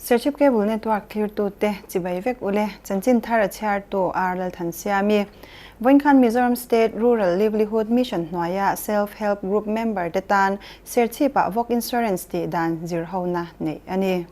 Serchhip Cable Network thlirtute chibai vek ule chanchin thar a chhiartu R Lalthansiami. Vawiin khan Mizoram State Rural Livelihood Mission hnuaia Self Help Group member te tan Serchhipah Vawk Insurance tih dan zirhona neih a ni.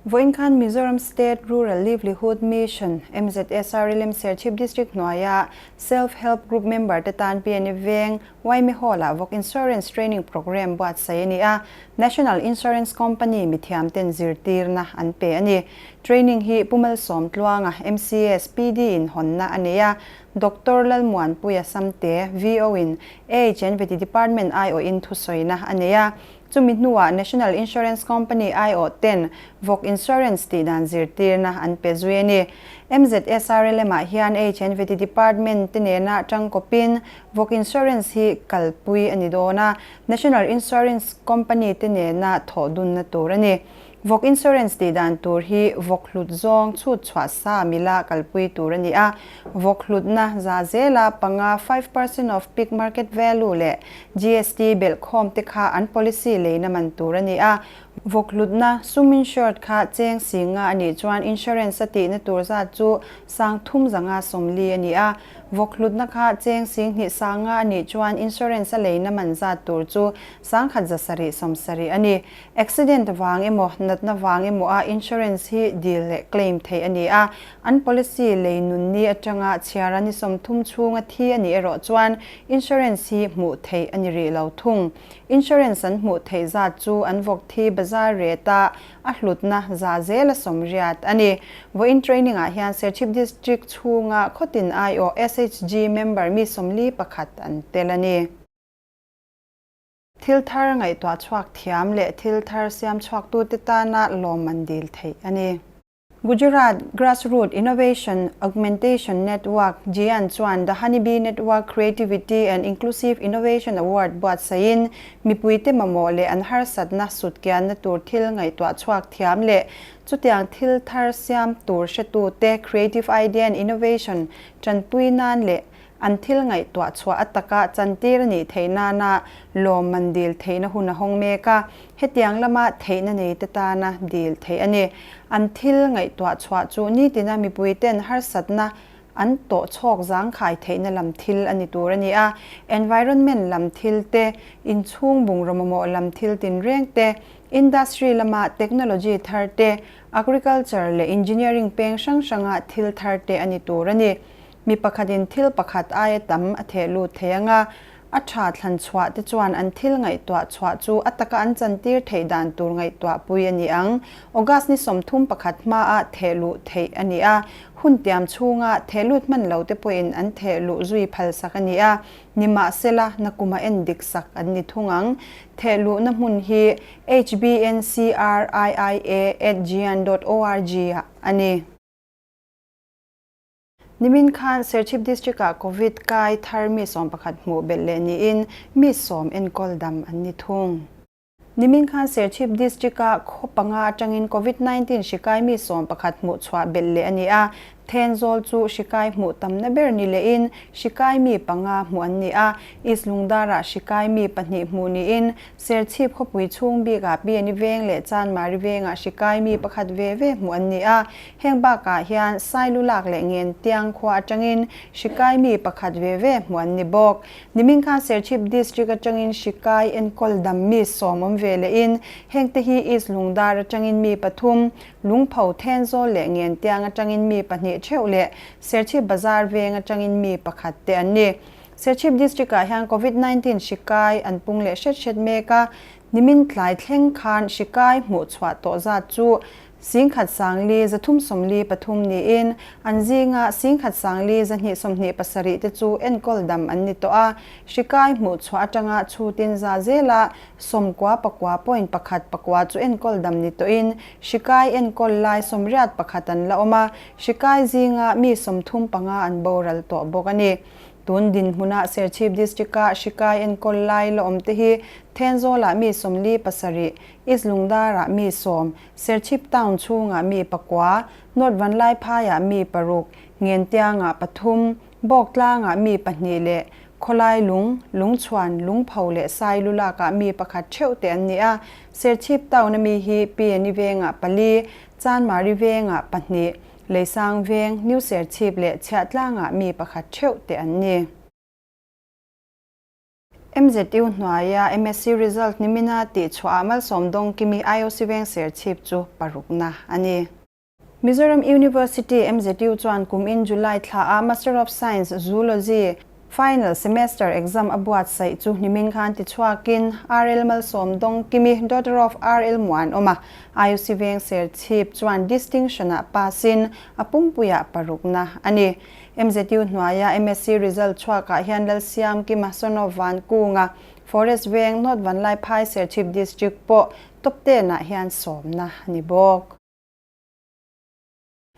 Vawiin khan Mizoram State Rural Livelihood Mission, MZSRLM Serchhip District hnuaia Self Help Group member te tan PNE Veng, Yma Hall-ah Vawk Insurance Training Programme buatsaih a ni a, National Insurance Company mithiam ten zirtirna an pe a ni. Training hi Pu Malsawm Tluanga, MCS, PD in hawnna a nei a, Doctor Lalmuanpuia Samte, VO in AHNVT Department aiawhin thusawina a nei a. Chumi hnuah National Insurance Company aiawh ten vawk insurance tih dan zirtirna an pe zui a ni. MZSRLM ah hian HNVT Department te nena tangkawpin vawk insurance hi kalpui a ni dawn a, National Insurance Company te nena thawh dunna tur a ni. Vawk insurance tih dan tur hi vawk hlut zawng chhut chhuah sa mila kalpui tur a ni a. Vawk hlutna za zela panga 5% of peak market value leh GST belhkhawm te kha an policy leina man tur a ni a. Vawk hlutna sum insured kha cheng si nga a nih chuan insurance a tihna tur zat chu sang thum zanga 40 a ni a. Vawk hlutna kha cheng sing hnih sang nga a nih chuan insurance a leina man zat tur chu sangkhat 770 a ni. Accident vang emaw, natna vang emaw a insurance hi dil leh claim theih a ni a, an policy lei nun ni atanga chhiara ni 30 chhunga thi a nih erawh chuan insurance hi hmuh theih a ni rih lo thung. Insurance an hmuh theih zat chu an vawk thi bazar rate a a hlutna za zela 80 a ni. Vawiin training ah hian Serchhip District chhunga khawtin aiawh SHG member mi 41 an tel a ni. Thil thar ngaihtuah chhuak thiam leh thil thar siam chhuaktute tana lawmman dil theih a ni. Gujarat Grassroot Innovation Augmentation Network, GIAN, chuan The Honeybee Network Creativity and Inclusive Innovation Award buatsaihin mipuite mamawh leh an harsatna sutkianna tur thil ngaihtuah chhuak thiam leh chutiang thil thar siam tur hretute creative idea and innovation tanpui nan leh An thil ngaihtuah chhuah a taka chantir a nih theih nana lawmman dil theihna hun a hawng mek a, hetiang lama theihna nei te tana dil theih a ni. An thil ngaihtuah chhuah chu nitina mipuiten harsatna an tawh chhawk zangkhai theihna lam thil a ni tur a ni a, environment lam thil te, inchhung bungraw mamawh lam thil tinreng te, industry lama technology thar te, agriculture leh engineering peng hrang hranga thil thar te a ni tur a ni. Mi pakhatin thil pakhat aia tam a theh lut thei ang a, a tha thlan chhuah te chuan an thil ngaihtuah chhuah chu a taka an chantir theih dan tur ngaihtuah pui a ni ang. August ni 31 hmaah theh luh theih a ni a, hun tiam chhunga theh lut hman lo te pawhin an theh luh zui phal sak a ni a, nimahsela nakuma en dik sak an ni thung ang. Theh luhna hmun hi hbncriia@gyan.org ah a ni. Nimin khan Serchhip District-ah Covid kai thar mi 11 hmuh belh leh niin mi 10 enkawl dam an ni thung. Nimin khan Serchhip District-ah khaw panga atangin Covid 19 hri kai mi 11 hmuh chhuah belh leh a ni a, Thenzawl chu hri kai hmuh tamna ber ni lehin hri kai mi panga hmuh an ni a, East Lungdarah hri kai mi pahnih hmuh niin Serchhip khawpui chhung bikah Piani Veng leh Chanmari Vengah hri kai mi pakhat ve ve hmuh an ni a, heng bakah hian Sailulak leh Ngentiang khua atangin hri kai mi pakhat ve ve hmuh an ni bawk. Nimin khan Serchhip District atangin hri kai enkawl dam mi 10 awm ve lehin hengte hi East Lungdar atangin mi pathum, Lungpho Thenzawl leh Ngentiang atangin mi pahnih theuh leh Serchhip Bazar Veng atangin mi pakhat te an ni. Serchhip District-ah hian Covid 19 hri kai an pung leh hret hret mek a, nimin tlai thleng khan hri kai hmuh chhuah tawh zat chu 10,443 niin an zinga 10,427 te chu enkawl dam an ni tawh a, hri kai hmuh chhuah atanga chhutin za zela 99.19 chu enkawl dam ni tawhin hri kai enkawl lai 81 an la awm a, hri kai zinga mi 35 an boral tawh bawk a ni. Tun dinhmunah Serchhip District-a hri kai enkawl lai la awm te hi Thenzawlah mi 47, East Lungdarah mi 10, Serchhip Town chhungah mi pakua, North Vanlaiphaiah mi paruk, Ngentiangah pathum, Bawktlangah mi pahnih leh Khawlai lung, Lungchhuan, Lungpho leh Sailulakah mi pakhat theuh te an ni a. Serchhip Town-a mi hi PNE Vengah pali, Chanmari vengah pahnih, Leisang veng, New Serchhip leh Chhiahtlangah mi pakhat theuh te an ni. MZU hnuaia MSc result nimina tihchhuahah Malsawm Dawngkimi IOC veng Serchhip chu parukna a ni. Mizoram University, MZU, chuan kum in July thla a Master of Science, Zoology, Final Semester exam a buatsaih chu nimin khan tichhuakin RL Malsawm Dawngkimi, daughter of RL Muanawma, IOC Veng Serchhip chuan distinction ah pass in a pumpuiah parukna a ni. MZU hnuaia MSc result chhuakah hian Lalsiamkima, son of Vankunga, Forest Veng, North Vanlaiphai, Serchhip District pawh top ten ah hian sawmna a ni bawk.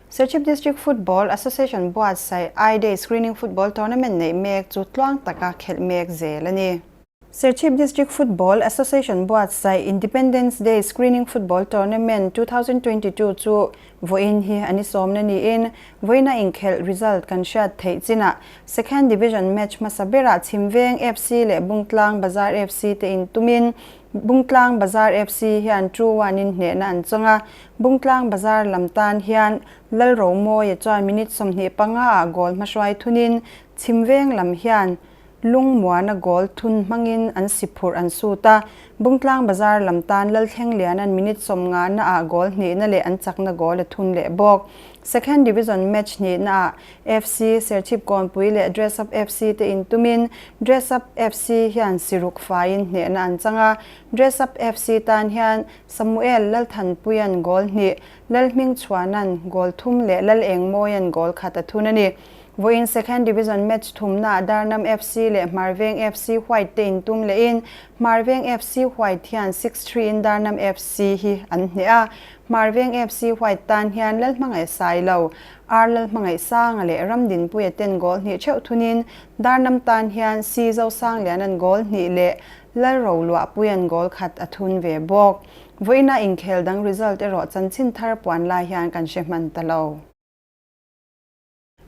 Serchhip District Football Association buatsaih I-Day Screening Football Tournament neih mek chu tluang taka khelh mek zel a ni. Serchhip District Football Association buatsaih Independence Day Screening Football Tournament 2022 chu vawiin hi an i sawmna niin vawiina inkhelh result kan hriat theih chinah Second Division match hmasa berah Chhimveng FC leh Bungtlang Bazar FC te intumin Bungtlang Bazar FC hian two one in hnehna an chawng a, Bungtlang Bazar lam tan hian Lalromawia chuan minute 25 ah goal hmahruai thunin Chhimveng lam hian Lungmuana goal thun hmangin an si phurh an sut a, Bungtlang Bazar lam tan Lalthlengliana'n minute 50 na ah goal hnihna leh an chakna goal a thun leh bawk. Second Division match hnihna ah FC Serchhip Kawnpui leh Dress Up FC te intumin Dress Up FC hian siruk faiin hnehna an chang a, Dress Up FC tan hian Samuel Lalthanpuia'n goal hnih, Lalhmingchhuana'n goal thum leh Lalengmawia'n goal khat a thun a ni. Vawiin Second Division match thumnaah Darnam FC leh Hmarveng FC White te intum lehin Hmarveng FC White hian 6-3 in Darnam FC hi an hneh a, Hmarveng FC White tan hian Lalhmangaih Sailo, Ar Lalhmangaihsanga leh Ramdinpuia ten goal hnih theuh thunin Darnam tan hian Si Zosangliana'n goal hnih leh Lalroluahpuia'n goal khat a thun ve bawk. Vawiina inkhel dang result erawh chanchin thar puan lai hian kan hre hman ta lo.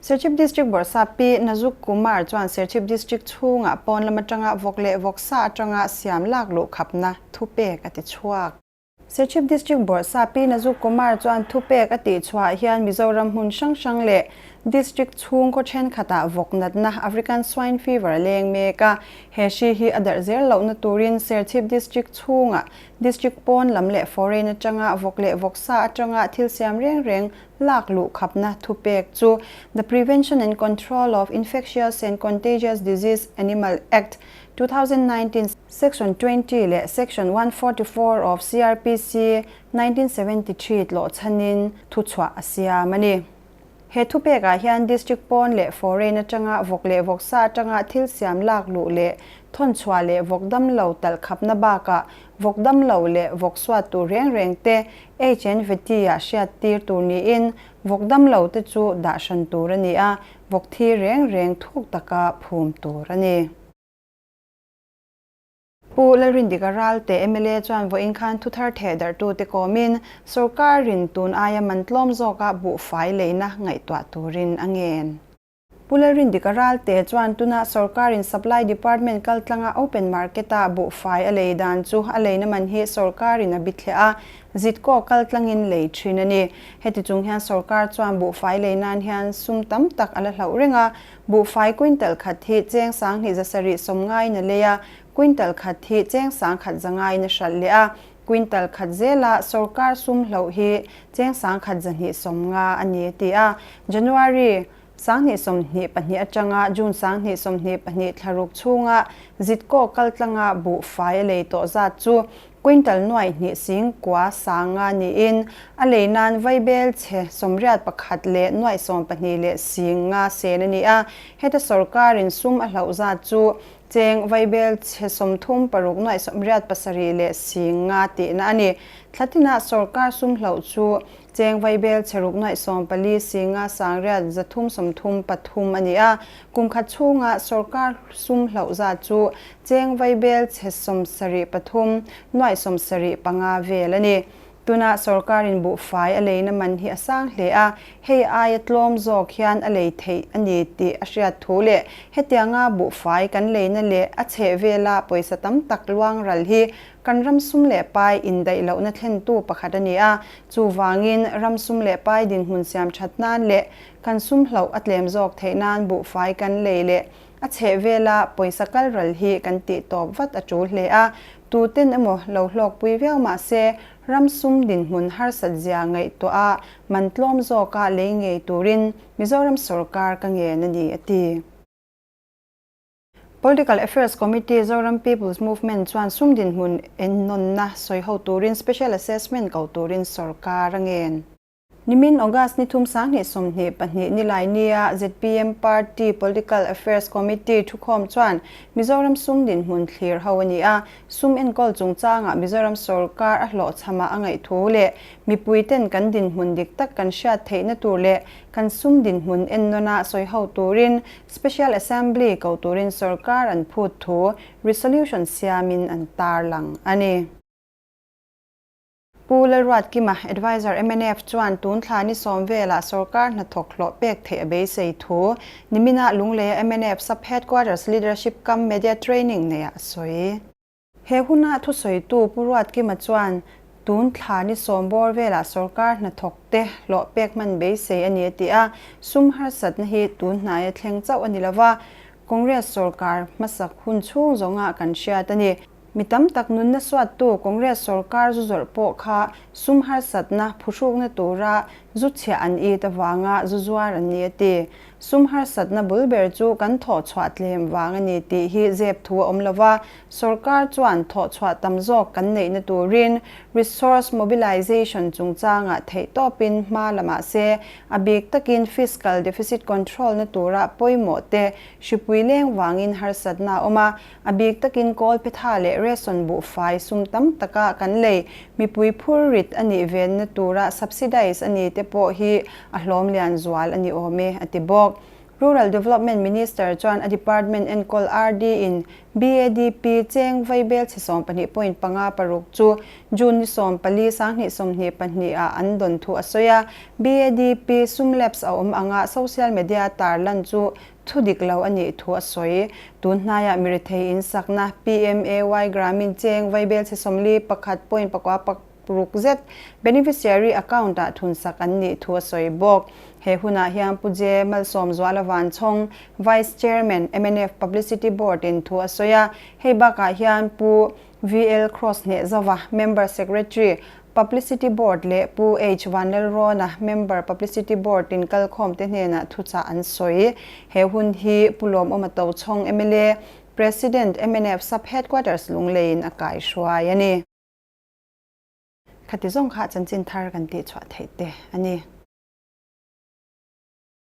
Serchhip District Bawrhsap Pi Nazuk Kumar chuan Serchhip District chhungah pawn lam atanga vawk leh vawksa atanga siam lak luh khapna thupek a ti chhuak. Serchhip District Bawrhsap Pi Nazuk Kumar chuan thupek a tih chhuah hian Mizoram hmun hrang hrang leh District chhungkaw thenkhatah vawk natna African Swine Fever a leng mek a, he hri hi a darh zel lohna turin Serchhip District chhungah District pawn lam leh foreign atanga vawk leh vawksa atanga thil siam reng reng lak luh khapna thupek chu The Prevention and Control of Infectious and Contagious Disease Animal Act, 2019, Section 20 leh Section 144 of CrPC 1973 tlawh chhanin thuchhuah a siam a ni. He thupekah hian District pawn leh foreign atanga vawk leh vawksa atanga thil siam lak luh leh thawnchhuah leh vawk damlo talh khapna bakah vawk damlo leh vawk suat tur reng reng te HNVT-ah hriat tir tur niin vawk damlo te chu dah hran tur a ni a, vawk thi reng reng thuk taka phum tur a ni. Pu Lalrindika Ralte mla chuan vawiin khan thuthar theh darhtute kawmin sorkarin tun aia man tlawm zawka buhfai leina ngaihtuah turin a ngen. Pu Lalrindika Ralte chuan tuna sorkarin Supply Department kaltlanga open market-a buhfai a lei dan chu a leina man hi sorkarin a bithliah a, Zitkaw kaltlangin lei thin a ni. Heti chung hian sorkar chuan buhfai lei nan hian sum tam tak a la hlauh reng a, Buhfai quintal khat hi cheng 2790 ngaiin a lei a, quintal khat hi cheng 1000 ngaiin a hralh leh a, quintal khat zela sorkar sum hloh hi cheng 1250 a ni a ti a. January 2024 atanga June 2022 thlaruk chhunga Zitkaw kaltlanga buhfai a lei tawh zat chu Quintal nuaih hnih sing kua sanga niin a lei nan vaibel chhe 81 leh nuaih 12 leh sing nga sen a ni a. Heta sorkarin sum a hlauh zat chu cheng vaibel chhe 36 nuaih 87 leh sing nga tihna a ni. Thlatinah sorkar sum hlauh chu cheng vaibel chhe ruk nuaih 14 sing nga sangriat 333 a ni a. Kum khat chhunga sorkar sum hlauh zat chu Cheng vaibel chhe 73 nuaih 75 vel a ni. Tuna sorkarin buhfai a leina man hi a sang hle a, hei aia tlawm zawk hian a lei theih a ni tih a hriat thu leh hetianga buhfai kan leina leh a chhehvela pawisa tam tak luang ral hi kan ram sum leh pai indaih lohna thlentu pakhat a ni a, chuvangin ram sum leh pai dinhmun siam that nan leh kan sum hloh a tlem zawk theih nan buhfai kan lei leh A chhehvela pawisa kal ral hi kan tih tawp vat a tul hle a, tuten emaw lo hlawkpui viau mah se ram sum dinhmun harsat zia ngaihtuah a man tlawm zawka lei ngei turin Mizoram sorkar ka ngen a ni, a ti. Political Affairs Committee Zoram People's Movement chuan sum dinhmun ennawnna sawiho turin Special Assessment ko turin sorkar a ngen. Nimin August ni thum 2022 nilai nia zpm Party Political Affairs Committee thukhawm chuan Mizoram sum dinhmun thlir ho a ni a, sum enkawl chungchangah Mizoram sorkar a hlawhchhama a ngaih thu leh mipuiten kan dinhmun dik tak kan hriat theihna tur leh kan sum dinhmun ennawna sawi ho turin Special Assembly ko turin sorkar an phut thu resolution siamin an tarlang a ni. Pu Lalruatkima, Adviser mnf chuan tun thla ni sawm velah sorkar hnathawk hlawh pek theih a beisei thu niminah Lungleia mnf Sub Headquarters Leadership Cum Media Training neihah a sawi. He huna thusawitu Pu Ruatkima chuan tun thla ni sawm bawr velah sorkar hnathawk te hlawh pek hman beisei a ni a ti a, sum harsatna hi tun hnaia thleng chauh a ni lova, Congress sorkar hmasak hun chhung zawnga kan hriat a ni. Mi tam tak nunna suattu Congress sorkar zu zawrh pawh kha sum harsatna phuhrukna tura zu chhiah an it avanga zu zuar an ni a ti. Sum harsatna bul ber chu kan thawhchhuah tlem vang a ni tih hi zep thu a awm lo va, sorkar chuan thawhchhuah tam zawk kan neihna turin resource mobilization chungchangah theihtawpin hma la mah se, a bik takin fiscal deficit control na tura pawimawh te hripui leng vangin harsatna a awm a, A bik takin Kawlphetha leh Reson buhfai sum tam taka kan lei mipui phur rit a nih venna tura subsidize a ni te pawh hi a hlawm lian zual a ni awm e, a ti bawk. Rural Development Minister chuan a department enkawl RD in BADP cheng vaibel chhe 12.56 chu June ni 14 2022 ah an dawn thu a sawi a. BADP sum lapse a awm anga social media tarlan chu Thu dik lo a nih thu a sawi. Tun hnaiah mirethei in sakna PMAY Gramin cheng vaibel chhe 41.46 zet beneficiary account ah thunsak an nih thu a sawi bawk. He hunah hian Pu Je Malsawmzuala Vanchhawng, Vice Chairman, mnf Publicity Board in thu a sawi a. Hei bakah hian Pu VL Cross Hnehzova, Member Secretary, Publicity Board leh Pu H Vanlalrawna, Member, Publicity Board in kalkhawmte hnenah thuchah an sawi. He hun hi Pu Lawmawma Tochhawng mla, President, mnf Sub Headquarters Lungleiin a kaihruai a ni. Khati zawng kha chanchin thar kan tihchhuah theih te a ni.